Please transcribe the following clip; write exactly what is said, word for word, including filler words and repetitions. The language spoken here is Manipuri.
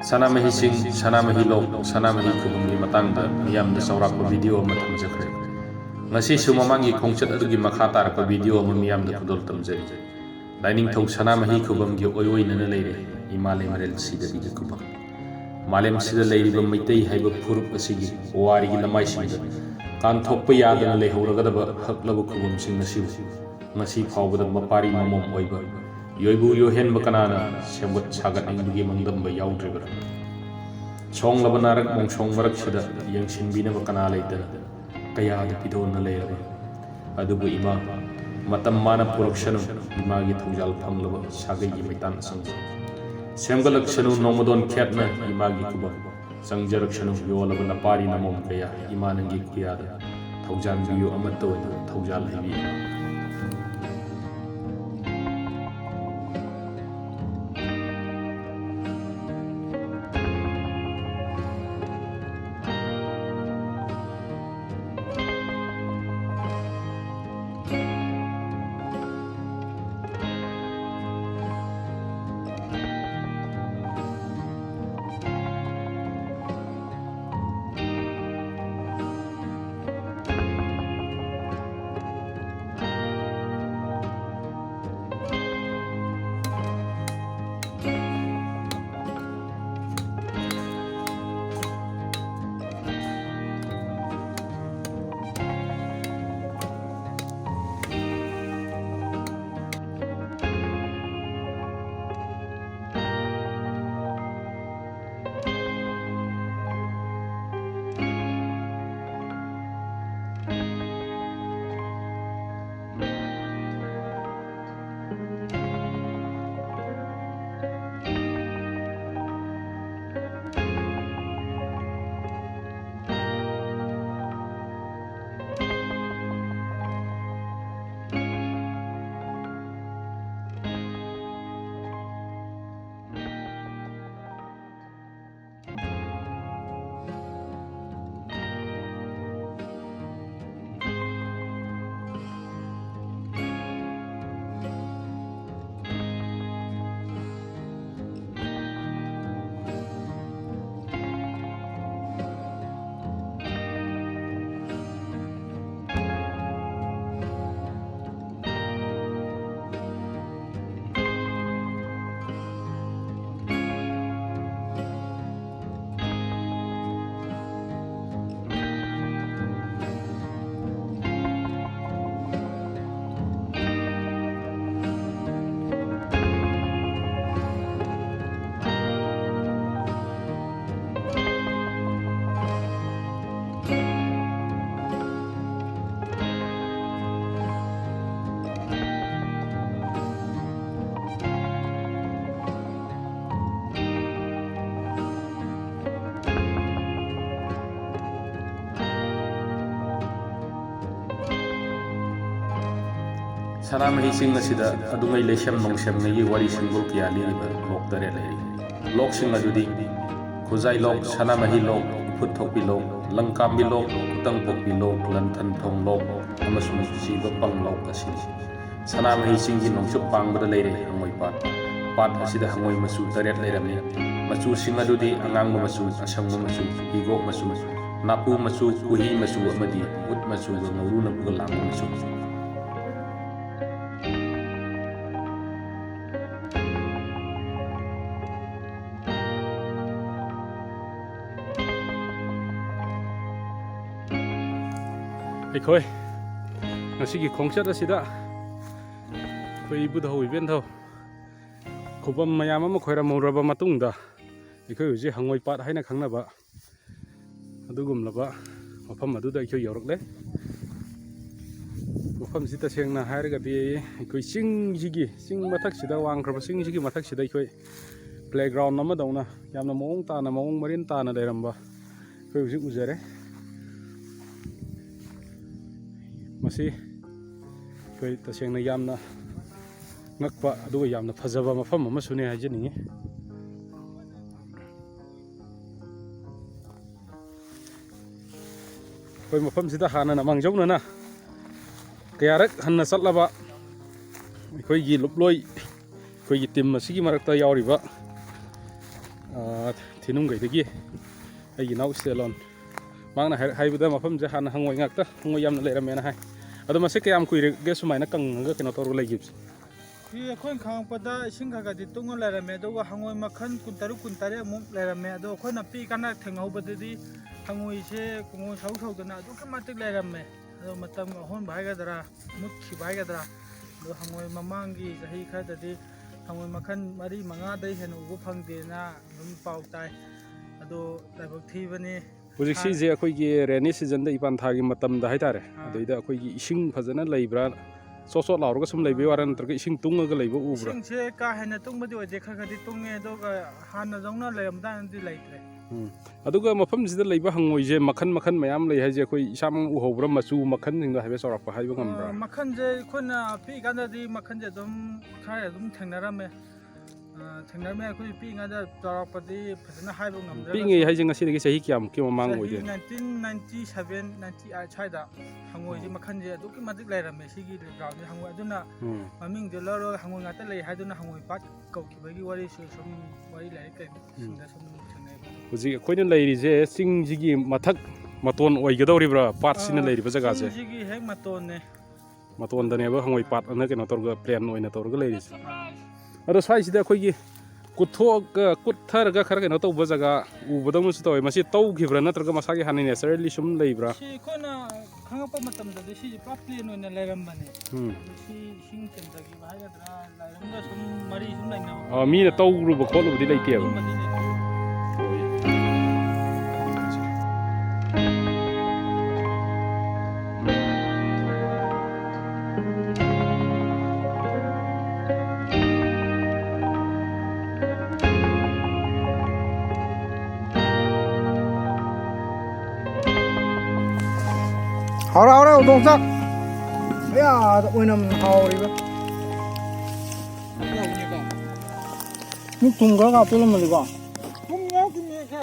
ꯁꯅꯥꯃꯍꯤꯁꯤꯡ, ꯁꯅꯥꯃꯍꯤ ꯂꯣꯛ, ꯁꯅꯥꯃꯍꯤ ꯈꯨꯕꯝꯒꯤ ꯃꯇꯥꯡꯗ ꯃꯤꯌꯥꯝꯗ ꯆꯥꯎꯔꯥꯛꯄ ꯚꯤꯗꯤꯑꯣ ꯑꯃ ꯊꯝꯖꯈ꯭ꯔꯦ꯫ ꯉꯁꯤꯁꯨ ꯃꯃꯥꯡꯒꯤ ꯈꯣꯡꯆꯠ ꯑꯗꯨꯒꯤ ꯃꯈꯥ ꯇꯥꯔꯛꯄ ꯚꯤꯗꯤꯑꯣ ꯑꯃ ꯃꯤꯌꯥꯝꯗ ꯈꯨꯗꯣꯜ ꯇꯝꯖꯔꯤ꯫ ꯂꯥꯏꯅꯤꯡꯊꯧ ꯁꯅꯥꯃꯍꯤ ꯈꯨꯕꯝꯒꯤ ꯑꯣꯏꯑꯣꯏꯅꯅ ꯂꯩꯔꯦ ꯏꯃꯥ ꯂꯩꯃꯔꯦꯜ ꯁꯤꯗꯕꯤꯒꯤ ꯈꯨꯕꯝ꯫ ꯃꯥꯂꯦꯝꯁꯤꯗ ꯂꯩꯔꯤꯕ ꯃꯩꯇꯩ ꯍꯥꯏꯕ ꯐꯨꯔꯨꯞ ꯑꯁꯤꯒꯤ ꯄꯨꯋꯥꯔꯤꯒꯤ ꯂꯃꯥꯏꯁꯤꯡꯗ ꯀꯥꯟꯊꯣꯛꯄ ꯌꯥꯗꯅ ꯂꯩꯍꯧꯔꯒꯗꯕ ꯍꯛꯂꯕ ꯈꯨꯕꯝꯁꯤꯡ ꯑꯁꯤꯕꯨ ꯉꯁꯤ ꯐꯥꯎꯕꯗ ꯃꯄꯥꯔꯤ ꯃꯃꯣꯝ ꯑꯣꯏꯕ, ꯌꯣꯏꯕꯨ ꯌꯣꯏꯍꯦꯟꯕ ꯀꯅꯥꯅ ꯁꯦꯝꯒꯠ ꯁꯥꯒꯠꯅꯤꯡꯕꯒꯤ ꯃꯥꯡꯗꯝꯕ ꯌꯥꯎꯗ꯭ꯔꯤꯕꯔꯥ? ꯁꯣꯡꯂꯕ ꯅꯥꯔꯛ ꯃꯣꯡꯁꯣꯡ ꯃꯔꯛꯁꯤꯗ ꯌꯦꯡꯁꯤꯟꯕꯤꯅꯕ ꯀꯅꯥ ꯂꯩꯇꯅ ꯀꯌꯥꯗ ꯄꯤꯗꯣꯟꯅ ꯂꯩꯔꯕ? ꯑꯗꯨꯕꯨ ꯏꯃꯥ, ꯃꯇꯝ ꯃꯥꯅ ꯄꯨꯔꯛꯁꯅꯨ ꯏꯃꯥꯒꯤ ꯊꯧꯖꯥꯜ ꯐꯪꯂꯕ ꯁꯥꯒꯩꯒꯤ ꯃꯩꯇꯥꯟ ꯑꯁꯪꯕ꯫ ꯁꯦꯝꯒꯠꯂꯛꯁꯅꯨ ꯅꯣꯡꯃꯗꯣꯟ ꯈꯦꯠꯅ ꯏꯃꯥꯒꯤ ꯈꯨꯕꯝ꯫ ꯆꯪꯖꯔꯛꯁꯅꯨ ꯌꯣꯜꯂꯕ ꯅꯄꯥꯔꯤ ꯅꯃꯣꯝ ꯀꯌꯥ ꯏꯃꯥ ꯅꯪꯒꯤ ꯈꯨꯌꯥꯗ꯫ ꯊꯧꯖꯥꯟꯕꯤꯌꯨ ꯑꯃꯠꯇ ꯑꯣꯏꯅ ꯊꯧꯖꯥꯜ ꯍꯩꯕꯤꯌꯨ꯫ ꯁꯅꯥꯃꯍꯤ ꯆꯤꯡ ꯑꯁꯤꯗ ꯑꯗꯨꯉꯩ ꯂꯩꯁꯦꯝ ꯅꯣꯡꯁꯦꯝꯉꯩꯒꯤ ꯋꯥꯔꯤ ꯁꯤꯡꯕꯨꯜ ꯀꯌꯥ ꯂꯤꯔꯤꯕ ꯂꯣꯛ ꯇꯔꯦꯠ ꯂꯩꯔꯤ꯫ ꯂꯣꯛꯁꯤꯡ ꯑꯗꯨꯗꯤ ꯈꯨꯖꯥꯏ ꯂꯣꯛ, ꯁꯅꯥꯃꯍꯤ ꯂꯣꯛ, ꯏꯐꯨꯠ ꯊꯣꯛꯄꯤ ꯂꯣꯛ, ꯂꯪꯀꯥꯝꯕꯤ ꯂꯣꯛ, ꯎꯇꯪ ꯄꯣꯛꯄꯤ ꯂꯣꯛ, ꯂꯟꯊꯟ ꯊꯣꯡ ꯂꯣꯛ ꯑꯃꯁꯨꯡ ꯖꯤꯕ ꯄꯪ ꯂꯣꯛ ꯑꯁꯤꯅꯤ꯫ ꯁꯅꯥꯃꯍꯤ ꯆꯤꯡꯒꯤ ꯅꯣꯡꯆꯨꯞ ꯄꯥꯡꯕꯗ ꯂꯩꯔꯦ ꯍꯪꯉꯣꯏ ꯄꯥꯠ꯫ ꯄꯥꯠ ꯑꯁꯤꯗ ꯍꯪꯉꯣꯏ ꯃꯆꯨ ꯇꯔꯦꯠ ꯂꯩꯔꯝꯃꯤ꯫ ꯃꯆꯨꯁꯤꯡ ꯑꯗꯨꯗꯤ ꯑꯉꯥꯡꯕ ꯃꯆꯨ, ꯑꯁꯪꯕ ꯃꯆꯨ, ꯍꯤꯒꯣꯛ ꯃꯆꯨ, ꯅꯥꯄꯨ ꯃꯆꯨ, ꯀꯨꯍꯤ ꯃꯆꯨ ꯑꯃꯗꯤ ꯎꯠ ꯃꯆꯨꯒ ꯉꯧꯔꯨꯅꯕꯒ ꯂꯥꯡꯕ ꯃꯆꯨ꯫ ꯑꯩꯈꯣꯏ ꯉꯁꯤꯒꯤ ꯈꯣꯡꯆꯠ ꯑꯁꯤꯗ ꯑꯩꯈꯣꯏ ꯏꯕꯨꯙꯧ ꯏꯕꯦꯟꯙꯧ ꯈꯨꯕꯝ ꯃꯌꯥꯝ ꯑꯃ ꯈꯣꯏꯔꯝꯃꯨꯔꯕ ꯃꯇꯨꯡꯗ, ꯑꯩꯈꯣꯏ ꯍꯧꯖꯤꯛ ꯍꯪꯉꯣꯏ ꯄꯥꯠ ꯍꯥꯏꯅ ꯈꯪꯅꯕ ꯑꯗꯨꯒꯨꯝꯂꯕ ꯃꯐꯝ ꯑꯗꯨꯗ ꯑꯩꯈꯣꯏ ꯌꯧꯔꯛꯂꯦ꯫ ꯃꯐꯝꯁꯤ ꯇꯁꯦꯡꯅ ꯍꯥꯏꯔꯒꯗꯤ ꯑꯩꯈꯣꯏ ꯆꯤꯡꯁꯤꯒꯤ, ꯆꯤꯡ ꯃꯊꯛꯁꯤꯗ, ꯋꯥꯡꯈ꯭ꯔꯕ ꯆꯤꯡꯁꯤꯒꯤ ꯃꯊꯛꯁꯤꯗ ꯑꯩꯈꯣꯏ playground ꯑꯃꯗꯧꯅ ꯌꯥꯝꯅ ꯃꯑꯣꯡ ꯇꯥꯅ, ꯃꯑꯣꯡ ꯃꯔꯤꯟ ꯇꯥꯅ ꯂꯩꯔꯝꯕ ꯑꯩꯈꯣꯏ ꯍꯧꯖꯤꯛ ꯎꯖꯔꯦ꯫ ꯃꯁꯤ ꯑꯩꯈꯣꯏ ꯇꯁꯦꯡꯅ ꯌꯥꯝꯅ ꯉꯛꯄ ꯑꯗꯨꯒ ꯌꯥꯝꯅ ꯐꯖꯕ ꯃꯐꯝ ꯑꯃꯁꯨꯅꯦ ꯍꯥꯏꯖꯅꯤꯡꯉꯤ꯫ ꯑꯩꯈꯣꯏ ꯃꯐꯝꯁꯤꯗ ꯍꯥꯟꯅꯅ ꯃꯥꯡꯖꯧꯅꯅ ꯀꯌꯥꯔꯛ ꯍꯟꯅ ꯆꯠꯂꯕ ꯑꯩꯈꯣꯏꯒꯤ ꯂꯨꯞꯂꯣꯏ, ꯑꯩꯈꯣꯏꯒꯤ team ꯑꯁꯤꯒꯤ ꯃꯔꯛꯇ ꯌꯥꯎꯔꯤꯕ, ꯑ, ꯊꯤꯅꯨꯡꯒꯩꯗꯒꯤ ꯑꯩꯒꯤ ꯏꯅꯥꯎ ꯁ꯭ꯇꯦꯂꯣꯟ, ꯃꯥꯅ ꯍꯥꯏ-, ꯍꯥꯏꯕꯗ ꯃꯐꯝꯁꯦ ꯍꯥꯟꯅ ꯍꯪꯉꯣꯏ ꯉꯥꯛꯇ, ꯍꯪꯉꯣꯏ ꯌꯥꯝꯅ ꯂꯩꯔꯝꯃꯦꯅ ꯍꯥꯏ꯫ ꯑꯗꯣ ꯃꯁꯤ ꯀꯌꯥꯝ ꯀꯨꯏꯔꯒꯦ ꯁꯨꯃꯥꯏꯅ ꯀꯪꯉꯒ ꯀꯩꯅꯣ ꯇꯧꯔꯒ ꯂꯩꯈꯤꯕꯁꯦ? ꯁꯤ ꯑꯩꯈꯣꯏꯅ ꯈꯪꯉꯛꯄꯗ ꯏꯁꯤꯡ ꯈꯔ ꯈꯔꯗꯤ ꯇꯨꯡꯉ ꯂꯩꯔꯝꯃꯦ, ꯑꯗꯨꯒ ꯍꯪꯉꯣꯏ ꯃꯈꯜ ꯀꯨꯟꯇꯔꯨꯛ, ꯀꯨꯟꯇꯔꯦꯠ ꯃꯨꯛ ꯂꯩꯔꯝꯃꯦ꯫ ꯑꯗꯣ ꯑꯩꯈꯣꯏꯅ ꯄꯤꯛꯏꯀꯥꯟꯗ ꯊꯦꯡꯅꯍꯧꯕꯗꯗꯤ ꯍꯪꯉꯣꯏꯁꯦ ꯄꯨꯡꯍꯣꯟ ꯁꯧ ꯁꯧꯗꯅ ꯑꯗꯨꯛꯀꯤ ꯃꯇꯤꯛ ꯂꯩꯔꯝꯃꯦ꯫ ꯑꯗꯣ ꯃꯇꯝꯒ ꯑꯍꯣꯟꯕ ꯍꯥꯏꯒꯗ꯭ꯔꯥ, ꯃꯨꯠꯈꯤꯕ ꯍꯥꯏꯒꯗ꯭ꯔꯥ, ꯑꯗꯣ ꯍꯪꯉꯣꯏ ꯃꯃꯥꯡꯒꯤ ꯆꯍꯤ ꯈꯔꯗꯗꯤ ꯍꯪꯉꯣꯏ ꯃꯈꯜ ꯃꯔꯤ ꯃꯉꯥꯗꯩ ꯍꯦꯟꯅ ꯎꯕ ꯐꯪꯗꯦꯅ ꯑꯗꯨꯝ ꯄꯥꯎ ꯇꯥꯏ꯫ ꯑꯗꯣ ꯂꯥꯏꯕꯛ ꯊꯤꯕꯅꯤ꯫ ꯍꯧꯖꯤꯛ ꯁꯤꯁꯦ ꯑꯩꯈꯣꯏꯒꯤ rainy seasonꯗ, ꯏꯄꯥꯟ ꯊꯥꯒꯤ ꯃꯇꯝꯗ ꯍꯥꯏꯇꯥꯔꯦ, ꯑꯥ꯫ ꯑꯗꯩꯗ ꯑꯩꯈꯣꯏꯒꯤ ꯏꯁꯤꯡ ꯐꯖꯅ ꯂꯩꯕ꯭ꯔꯥ, ꯆꯣꯠ ꯆꯣꯠ ꯂꯥꯎꯔꯒ ꯁꯨꯝ ꯂꯩꯕꯩ ꯋꯥꯔꯥ, ꯅꯠꯇ꯭ꯔꯒ ꯏꯁꯤꯡ ꯇꯨꯡꯉꯒ ꯂꯩꯕ ꯎꯕ꯭ꯔꯥ? ꯏꯁꯤꯡꯁꯦ ꯀꯥ ꯍꯦꯟꯅ ꯇꯨꯡꯕꯗꯤ ꯑꯣꯏꯗꯦ, ꯈꯔ ꯈꯔꯗꯤ ꯇꯨꯡꯉꯦ, ꯑꯗꯨꯒ ꯍꯥꯟꯅꯗꯧꯅ ꯂꯩꯔꯝꯗꯥꯏꯅꯗꯤ ꯂꯩꯇ꯭ꯔꯦ꯫ ꯎꯝ꯫ ꯑꯗꯨꯒ ꯃꯐꯝꯁꯤꯗ ꯂꯩꯕ ꯍꯪꯉꯣꯏꯁꯦ ꯃꯈꯟ ꯃꯈꯟ ꯃꯌꯥꯝ ꯂꯩ ꯍꯥꯏꯁꯦ, ꯑꯩꯈꯣꯏ ꯏꯁꯥꯃꯛ ꯎꯍꯧꯕ꯭ꯔꯥ? ꯃꯆꯨ ꯃꯈꯟꯁꯤꯡꯗꯣ ꯍꯥꯏꯐꯦꯠ ꯆꯥꯎꯔꯥꯛꯄ ꯍꯥꯏꯕ ꯉꯝꯕ꯭ꯔꯥ? ꯑ, ꯃꯈꯟꯁꯦ ꯑꯩꯈꯣꯏꯅ ꯄꯤꯛꯏꯀꯥꯟꯗꯗꯤ ꯃꯈꯟꯁꯦ ꯑꯗꯨꯝ ꯈꯔ ꯑꯗꯨꯝ ꯊꯦꯡꯅꯔꯝꯃꯦ꯫ ꯑ, ꯊꯦꯡꯅꯔꯝꯃꯦ꯫ ꯑꯩꯈꯣꯏ ꯄꯤꯛꯏꯉꯩꯗ ꯆꯥꯎꯔꯥꯛꯄꯗꯤ ꯐꯖꯅ ꯍꯥꯏꯕ ꯉꯝꯗ꯭ꯔꯒꯁꯨ ꯄꯤꯛꯏꯉꯩ ꯍꯥꯏꯁꯦ ꯉꯁꯤꯗꯒꯤ ꯆꯍꯤ ꯀꯌꯥꯃꯨꯛꯀꯤ ꯃꯃꯥꯡ ꯆꯍꯤ ꯑꯣꯏꯗꯣꯏꯅꯣ? Nineteen ninety seven, ninety eight ꯁ꯭ꯋꯥꯏꯗ ꯍꯪꯉꯣꯏꯁꯦ ꯎꯝ꯫ ꯃꯈꯟꯁꯦ ꯑꯗꯨꯛꯀꯤ ꯃꯇꯤꯛ ꯂꯩꯔꯝꯃꯦ ꯁꯤꯒꯤ ꯒ꯭ꯔꯥꯎꯟꯁꯦ ꯍꯪꯉꯣꯏ꯫ ꯑꯗꯨꯅ ꯎꯝ꯫ ꯃꯃꯤꯡꯁꯦ ꯂꯧꯔꯒ ꯍꯪꯉꯣꯏ ꯉꯥꯛꯇ ꯂꯩ ꯍꯥꯏꯗꯨꯅ ꯍꯪꯉꯣꯏ ꯄꯥꯠ ꯀꯧꯈꯤꯕꯒꯤ ꯋꯥꯔꯤꯁꯨ ꯁꯨꯝ ꯋꯥꯔꯤ ꯂꯥꯏꯔꯤꯛ ꯀꯩꯁꯤꯡꯗ ꯁꯨꯝ ꯊꯦꯡꯅꯩ꯫ ꯍꯧꯖꯤꯛ ꯑꯩꯈꯣꯏꯅ ꯂꯩꯔꯤꯁꯦ ꯆꯤꯡꯁꯤꯒꯤ ꯃꯊꯛ ꯃꯇꯣꯟ ꯑꯣꯏꯒꯗꯧꯔꯤꯕ꯭ꯔꯥ, ꯄꯥꯠꯁꯤꯅ ꯑ, ꯂꯩꯔꯤꯕ ꯖꯒꯥꯁꯦ? ꯆꯤꯡꯁꯤꯒꯤ ꯍꯦꯛ ꯃꯇꯣꯟꯅꯦ꯫ ꯃꯇꯣꯟꯗꯅꯦꯕ ꯍꯪꯉꯣꯏ ꯄꯥꯠ ꯑꯅ ꯀꯩꯅꯣ ꯇꯧꯔꯒ, ꯄ꯭ꯂꯦꯟ ꯑꯣꯏꯅ ꯇꯧꯔꯒ ꯂꯩꯔꯤꯁꯦ꯫ ꯑꯗꯣ ꯁ꯭ꯋꯥꯏꯁꯤꯗ ꯑꯩꯈꯣꯏꯒꯤ ꯀꯨꯠꯊꯣꯛꯑꯒ, ꯀꯨꯠꯊꯔꯒ ꯈꯔ ꯀꯩꯅꯣ ꯇꯧꯕ ꯖꯒꯥ ꯎꯕꯗꯧꯅꯁꯨ ꯇꯧꯋꯦ꯫ ꯃꯁꯤ ꯇꯧꯈꯤꯕ꯭ꯔꯥ ꯅꯠꯇ꯭ꯔꯒ ꯃꯁꯥꯒꯤ ꯍꯥꯟꯅ naturally ꯁꯨꯝ ꯂꯩꯕ꯭ꯔꯥ? ꯁꯤ ꯑꯩꯈꯣꯏꯅ ꯈꯪꯉꯛꯄ ꯃꯇꯝꯗꯗꯤ ꯁꯤꯁꯦ ꯄꯨꯔꯥ ꯄ꯭ꯂꯦꯟ ꯑꯣꯏꯅ ꯂꯩꯔꯝꯕꯅꯦ꯫ ꯎꯝ꯫ ꯑꯗꯨ ꯁꯤ ꯏꯁꯤꯡ ꯆꯦꯟꯊꯈꯤꯕ ꯍꯥꯏꯒꯗ꯭ꯔꯥ, ꯂꯥꯏꯔꯝꯗ ꯁꯨꯝ ꯃꯔꯤ ꯁꯨꯝ ꯂꯩꯅꯕ꯫ ꯑ, ꯃꯤꯅ ꯇꯧꯔꯨꯕ ꯈꯣꯠꯂꯨꯕꯗꯤ ꯂꯩꯇꯦꯕ꯫ ꯑꯗꯨꯝꯕꯗꯤ ꯂꯩꯇꯦ꯫ ꯍꯥꯎꯔꯦ, ꯍꯥꯎꯔꯦ, ꯎꯗꯣꯡ ꯆꯥꯛ꯫ ꯑꯌꯥ, ꯑꯣꯏꯅꯝ ꯍꯥꯎꯔꯤꯕ꯫ ꯃꯤ ꯊꯨꯝ ꯈꯔ ꯍꯥꯞꯆꯤꯜꯂꯝꯃꯗꯤꯀꯣ꯫ ꯊꯨꯝ ꯌꯥꯎꯗꯦꯃꯦ, ꯁꯦ꯫